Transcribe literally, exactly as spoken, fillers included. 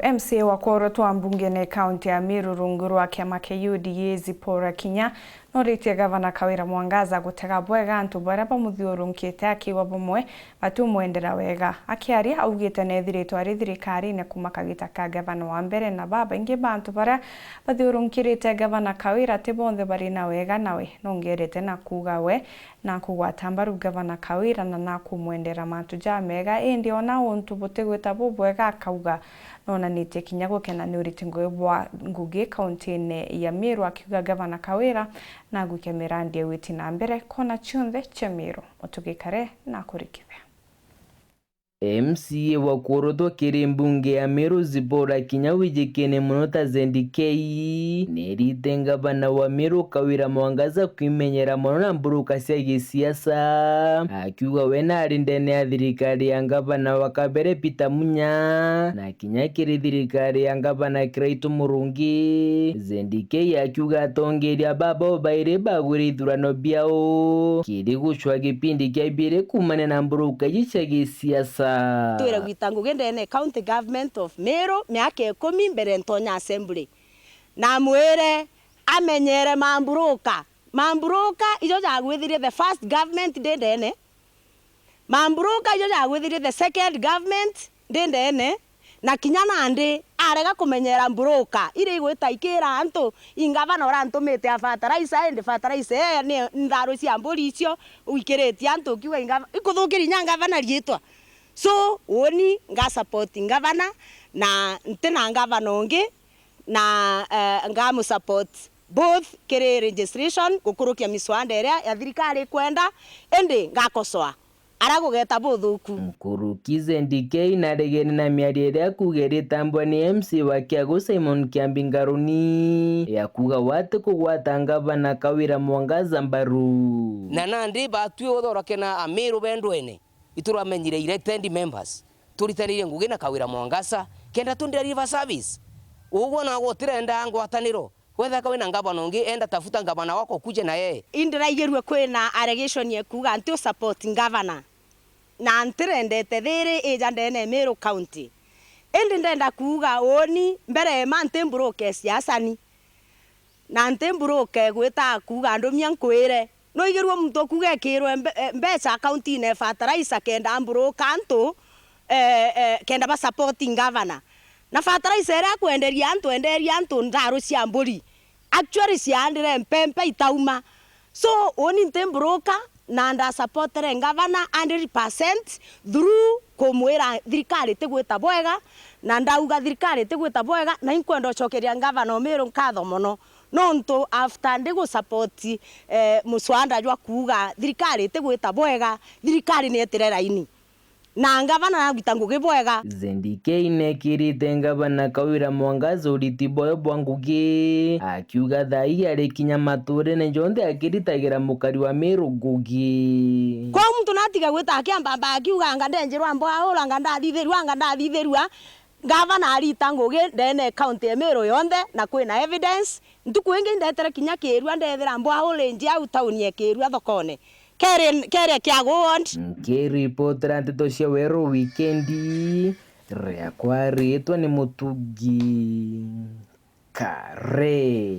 M C A wa kworotwa mbungene kaunti ya Meru rungu rwa kiama kia U D A Zipporah Kinya noritie gavana Kawira Mwangaza gutega bwega antu baria bamuthiurunkite akiuga bamwe batumwendera wega. Akiaria augite nethiritwe ari thirikarine kuma kagita ka gavana wa mbere na babaingi ba antu baria bathiurunkirite gavana Kawira ti bonthe bari na wega nawe. Nongerete na kuuga we nakugwata mbaru gavana Kawira na nakumwendera mantu jamega, indi ona untu butigwita bubwega akauga nonanitie kinya gukena ni uriti ngugi bwa ngugi kauntine ya Meru, akiuga gavana Kawira nagwikia mirandi ya witi na mbere kona cionthe cia Meru. Mutugikare na kurikithia. M C A wa kworotwa kiri mbunge ya Meru Zipporah Kinya wijikene mono ta Z K, nerite ngavana wa Meru Kawira Mwangaza kwimenyera mono na mburuka cia gisiasa, akiuga we nari ndene ya thirikari ya ngavana wa kabere Peter Munya, na kinya kiri thirikari ya ngavana Kiraitu Murungi. Z K akiuga atongeria baba babairi bagwire ithurano biao kiri gucwa gipindi kia biiri kuumania na mburuka iji cia gisiasa. Twire gwita ngugi ndene County Government of Meru miaka ikumi mbere ntonya assembly. Namwire amenyere mamburuka. Mamburuka ijo jagwithirie the first government ndi ndene. Mamburuka ijo jagwithirie the second government ndi ndene, na kinya nandi arega kumenyera mburuka iria igwita ikira antu, ingavana urantumite a fertilizer, indi fertilizer ee ni ntharu cia mburi icio wikiritie antu, ukiuga ingava-, ikuthukiria inya ngavana riitwa. So, uuni nga support ngavana, na ntina ngavana ungi, na, eh, ngamu support both kiri registration, gukurukia miswanda iria ya thirikari ikwenda, indi ngakosoa aria gugeta buthuku. Nkuruki Z K naregene na miario iria akuuga iritambwa ni M C A wa Kiagu Simon Kiambi Ngaruni, ya kuuga we atikugwata ngavana Kawira Mwangaza mbaru. Na nandi batwi uthorokena Amiru bendwene, ituramenyire elected members, turitanirie ngugi na Kawira Mwangaza kenda tu deliver service. Ugwo nagwo utirenda ngwataniro. Wetheka wina ngavana ungi, enda tafuta ngavana wako ukuje na yeye. Indiraigirue kwina allegation ya kuuga nti u support ngavana, na ntirendete thiri ija ndene Meru County. Indi ndenda kuuga uuni mbere ma nti mburuke siasani, na nti mburuke gwita kuuga ndumia nkwire. Noigirwe muntu kuuga ekirwe mbe-, e, mbeca akauntiine ya fertilizer kenda amburuka antu, e, e, kenda ba support ngavana. Na fertilizer iria akwenderia antu, enderia antu ndaru cia mburi. Actually, ciaandire mpempe itauma. So, uuni nti mburuka, na ndasupportere ngavana hundred percent through kumwira thirikari itigwita bwega, na ndauga thirikari itigwita bwega, na inkwenda ucokeria ngavana Umiru nkatho mono. Nontu after ndi gu support, eh, muswada jwa kuuga thirikari itigwita bwega, thirikari nietire raini. Na ngavana nagwita ngugi bwega. Z K nekirite ngavana Kawira Mwangaza uriti bwayo bwa ngugi, akiuga thaa ii ari kinya maturene jonthe akiritagira mukari wa Miru ngugi. Kwou muntu natiga gwita akiambamba akiuga, "Anga ndenjirwa mbwaura, anga ndathithirua, anga ndathithirua." Ngavana arita ngugi ndene county ya Miru yonthe, na kwina evidence. Ntuku ingi indetere kinya Kirua, ndethira mbwaura inji au tauni ya Kirua thokone. Kere, kere Kiagu ward. Nkiripotera nteto cia Weru Wikendi, riakwa riitwa ni Mutugi Kare.